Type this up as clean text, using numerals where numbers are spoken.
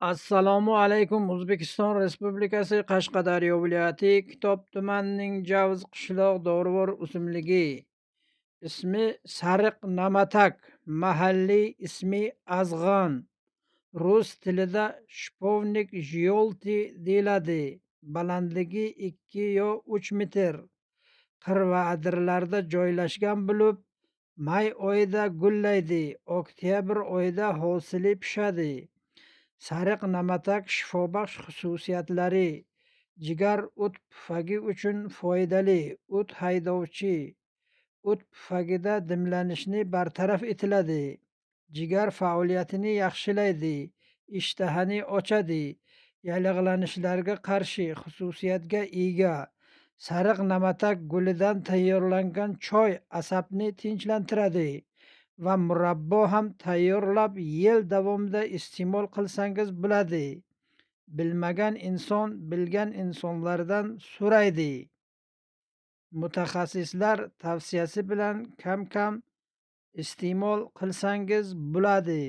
Assalomu alaykum. O'zbekiston Respublikasi Qashqadaryo viloyati Kitob tumanining Javz qishloq dorivor o'simligi. Ismi sariq namatak, mahalliy ismi azg'on. Rus tilida шиповник жёлтый deyiladi. Balandligi 2 yo 3 metr. Qir va adirlarda joylashgan bo'lib, may oyida gullaydi, oktyabr oyida hosili pishadi. Sariq namatak shifobaxsh xususiyatlari: jigar, o't pufagi uchun foydali, o't haydovchi, o't pufagida dimlanishni bartaraf etiladi, jigar faoliyatini yaxshilaydi, ishtahani ochadi, yallig'lanishlarga qarshi xususiyatga ega. Sariq namatak gulidan tayyorlangan choy asabni tinchlantiradi va murabbo ham tayyorlab yil davomida iste'mol qilsangiz bo'ladi. Bilmagan inson bilgan insonlardan so'raydi. Mutaxassislar tavsiyasi bilan kam-kam iste'mol qilsangiz bo'ladi.